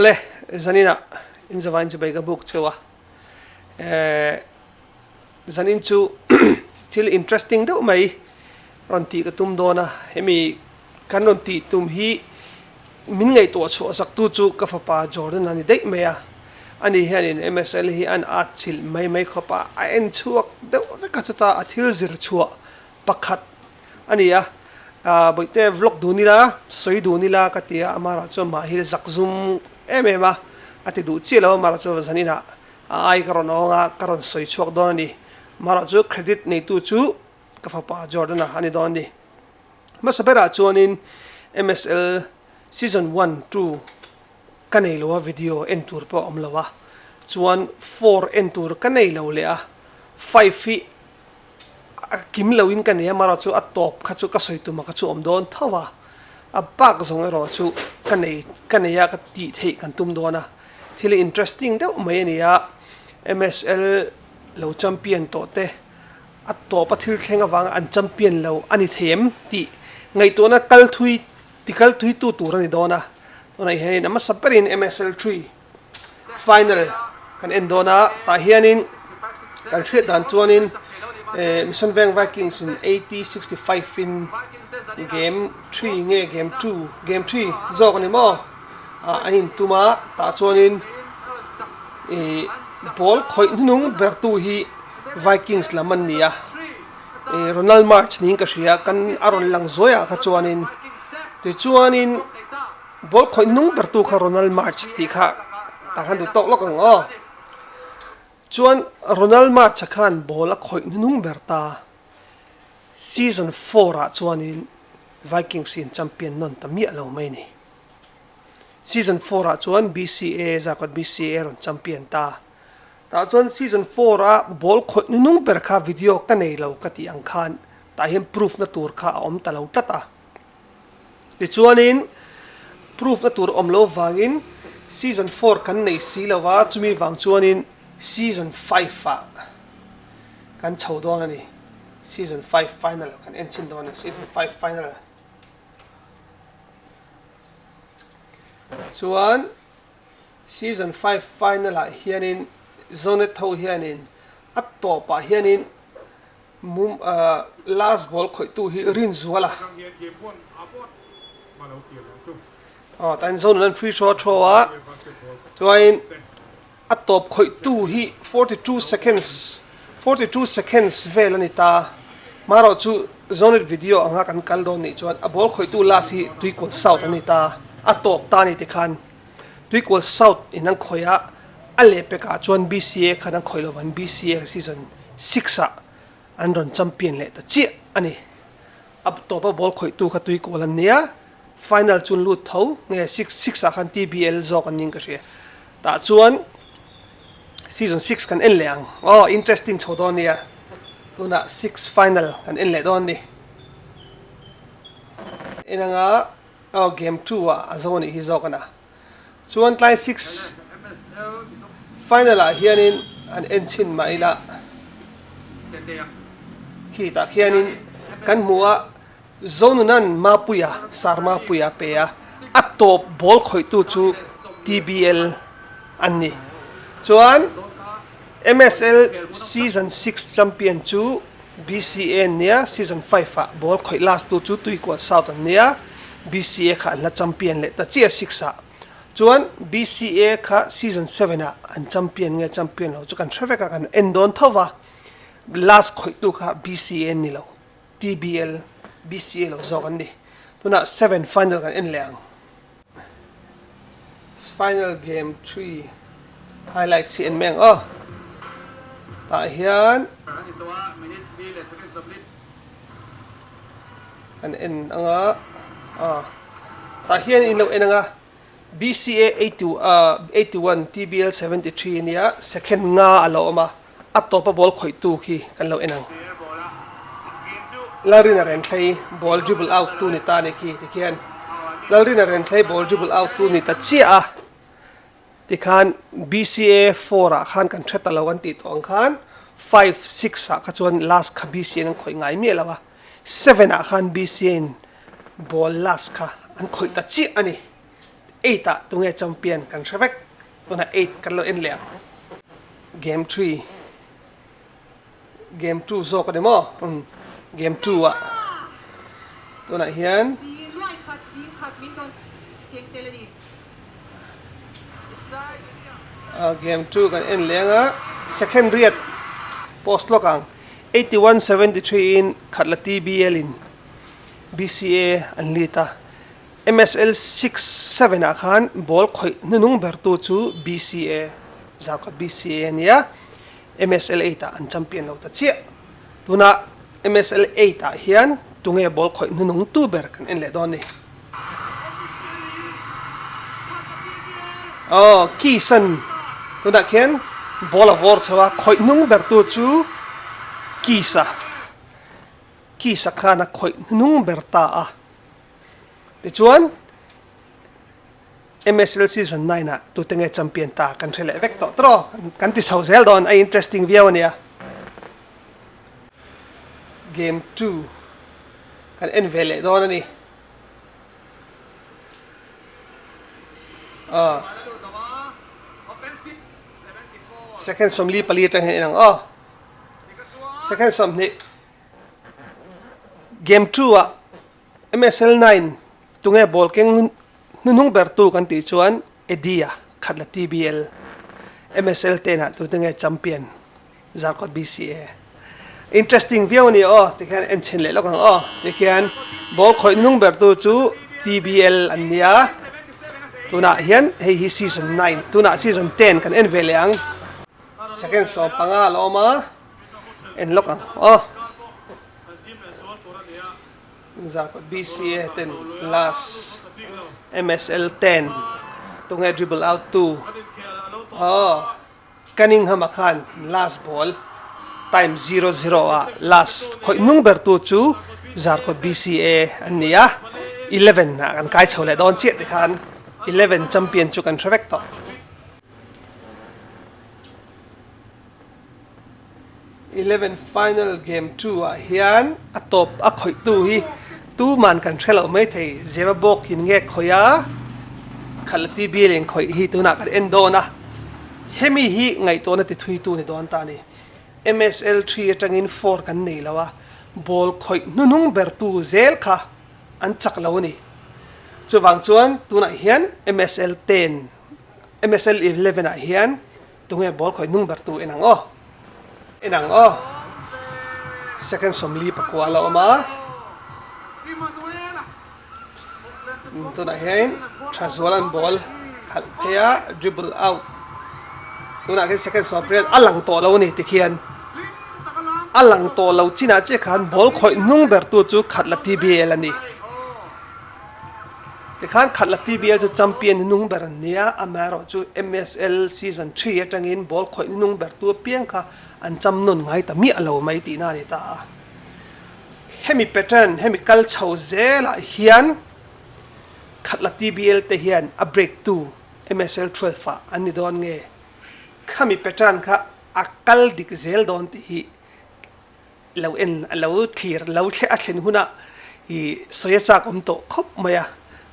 Le, zaninah inzavain chu bei ka buk cheu a, eh zanin chu thil interesting deuh mai rawn tih ka tum dawn a, hemi kan rawn tih tum hi min ngaihtuah chhuah zak tu chu ka fapa Jordan a ni daih mai a, ani hianin MSL hi an at chilh mai mai khawp a, a en chhuak deuh vek a chutah a thil zir chhuah pakhat a ni a, Bawihte vlog dun ila, sawi dun ila ka ti a, Amara chuan mah hi zak zum em em a, a ti duh chiah lo, Amara chuan zan inah a ai ka rawn awng a, ka rawn sawi chhuak dawn a ni, Amara chu credit neitu chu ka fapa Jordan-a a ni dawn a ni. Hmasa berah chuanin MSL season one, two ka nei lo a, video en tur pawh a awm lo a, chuan four en tur ka nei lo leh a, five hi A kim loin ka nei a, amaherawh chu a tawp kha chu ka sawi tum a ka chu awm dawn tho a, a bak zawng erawh chu ka nei ka nei a ka tih theih kan tum dawn a, thil interesting deuh mai a ni a, MSL lo champion tawh te a tawp a thil thleng avanga an champion lo a ni thei em tih ngaihtuahna kal thui ti kal thui tu tur a ni dawn a, tunah hianin a hmasa berin MSL three. Final kan en dawn a, tah hianin kan hriat dan chuanin eh Mission Veng Vikings in 80 65 in game 3 nge game 2 game 3 zawk a ni maw ah an intum a tah chuanin ih ball khawih hnung ber tu hi Vikings lam an ni a ih Ronald March niin ka hria kan a rawn lang zuai ah kha chuanin tichuanin. Ball khawih hnung ber tu kha Ronald March tih kha tah khan duh tawk lawk ang aw. Chuan Ronald March-a khan ball a khawih hnung ber ta. Season four ah chuanin Vikings in champion nawn ta miah lo mai ni. Season four ah chuan BCA Zarkawt BCA rawn champion ta. Tah chuan season four a ball khawih hnung ber kha video ka nei lo ka tih ang khan tah hian proof na tur kha a awm ta lo tlat a. Tichuanin proof na tur awm lo vangin season four kan nei si lo va, chumi vang chuanin season five ah kan chho dawn a ni. Season five final kan en chhin dawn a ni, season five final. Chuan season five final ah hianin Zonet ho hianin a tawpah hianin Mum last ball khawihtu hi Rinzuala. Aw tain zone an free throw a throw a chuanin a tawp khawihtu hi 42 seconds 42 seconds vel a ni ta. Marawh chu zone video anga kan kal dawn nih chuan a ball khawihtu last hi Tuikual South a ni ta. A tawp ta a ni tikhan Tuikual South in an khawih a, a lehpekah chuan BCA khan an khawih lovang BCA season Six ah an rawn champion leh ta chiah a ni. A tawpa ball khawihtu kha tui kawl an nia, final chu an lut tho nge six six ah khan TBL zawk an ning ka hria. Tah chuan season six kan en leh ang aw interesting chho dawn nia tunah six final kan en leh dawn ni. En anga aw game two ah a zo anih hi zawk a na. Chuan tlai six final ah hianin an en chhin mah ila khi tah khianin kan hmu a Zonunan Mapuia Sir Mapuia a pe a a tawp ball khawihtu chu TBL an ni. Chuan MSL season six champion chu BCA an nia, season five ah ball khawih last tu chu Tuikual South an nia, BCA kha an la champion leh ta chiah six ah. Chuan BCA kha season seven ah an champion nge champion lo chu kan hre vek a, kan en dawn tho va, last khawih tu kha BCA an ni lo, TBL, BCA lo zawk an ni. Tunah seven final kan en leh ang. Final game three highlights hi en mai ang aw. Tah hian kan en ang a ah tah hian in lo en ang a BCA 81 TBL 73 ania second nga a lo awm a. A tawpa ball khawihtu khi kan lo en ang. Lalrina Renthlei ball dribble out tu ni ta ni khi tikhian Lalrina Renthlei ball dribble out tu ni ta chiah a tikhan BCA four ah khan kan hre ta lo an tih tawh ang khan five six ah kha chuan last kha BCA in an khawih ngai miah lo a seven ah khan BCA in ball last kha an khawih ta chiah a ni. Eight ah tunge champion kan hre vek. Tunah eight kan lo en leh ang. Game three Game two zawk a ni maw? Umm game two ah tunah hian. Game two kan en leh anga second riat post lawk ang 81 73 in Khatla TBL in BCA an lead a. MSL six seven ah khan ball khawih hnunung ber tu chu BCA Zarkawt BCA a nia, MSL eight ah an champion lo ta chiah. Tunah MSL eight ah hian tunge ball khawih hnunung tu ber kan en leh dawn ni. Aw Kisan tunah khian ball a vawr chho a, khawih hnung ber tu chu Kisa, Kisa khan a khawih hnung ber ta a. Tichuan, MSL Season 9 ah tute nge champion ta kan hre leh vek tawh tawh kan ti chho zel dawn a interesting viau a nia. Game 2 kan en ve leh dawn a ni. Ah. Second 44 atang hian en ang aw. Second 20 Game 2 ah MSL 9 tunge ball keng hnuhnung ber tu kan tih chuan Eddie-a khat la TBL MSL 10 ah tute nge champion Zarkawt BCA Interesting viau a ni aw tikhian en chhin leh lawk ang aw tikhian ball khawih hnung ber tu chu TBL an nia tunah hian hei hi season 9 tunah season 10 kan en ve leh ang second 15 a la awm a en lawk ang aw. Zarkawt BCA ten last MSL 10 tunge dribble out tu aw Cunningham a khan last ball time zero zero ah last khawih hnung ber tu chu Zarkawt BCA an ni a 11 ah kan kai chho leh dawn chiah tikhan 11 champion chu kan hre vek tawh. Eleven final game two ah hian a tawp a khawih tu hi tuman kan hre loh mai thei Zema bawk in nge khawih a khalh TB leng khawih hi tunah kan en dawn a hemi hi ngaihtuahna ti thui tu ni dawn ta a ni MSL three atangin four kan nei lo a ball khawih hnuhnung ber tu zel kha an chak lo a ni chuvang chuan tunah hian MSL ten MSL eleven ah hian Tunge ball khawih hnung ber tu en ang aw. En ang aw. Second 49 a la awm a. Tunah hian Thazualan ball khalh phei a, dribble out. Tunah khian second 18 a lang tawh lo a ni tikhian. A lang tawh lo chinah chiah khan ball khawih hnung ber tu chu Khatla TBL a ni. Tikhan Khatla TBL chu champion hnung ber an nia, amaherawh chu MSL season 3 atangin ball khawih hnung ber tu apiang kha an cham nawn ngai ta miah lo mai tihna a ni ta a. Hemi pattern, hemi kal chho zelah hian Khatla TBL te hian a break tu MSL 12 ah an ni dawn nge? Khami pattern kha a kal dik zel dawn tih hi Lo en a lo thlir lo thleh a thlen hunah i sawi a chak awm tawh khawp mai a,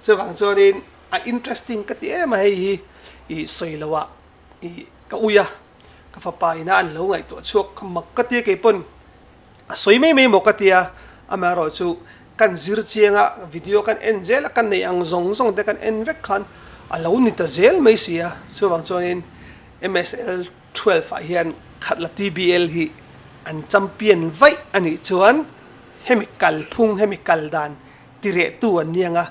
chuvang chuanin a interesting ka ti em a hei hi i sawi loh ah i ka ui a, ka fapa ina an lo ngaihtuah chhuak kha mak ka tia keipawn a sawi mai mai maw ka tia, amaherawh chu kan zir chiang a video kan en zel a kan neih ang zawng zawng te kan en vek khan a lo ni ta zel mai si a, chuvang chuanin MSL 12 ah hian Khatla TBL hi an champion vaih a nih chuan hemi kalphung, hemi kal dan tirehtu an ni ang a,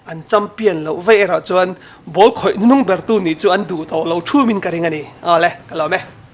an champion loh vaih erawh chuan ball khawih hnung bertu nih chu an duh tawh lo thumin ka ring a ni. Awle, ka lawm e.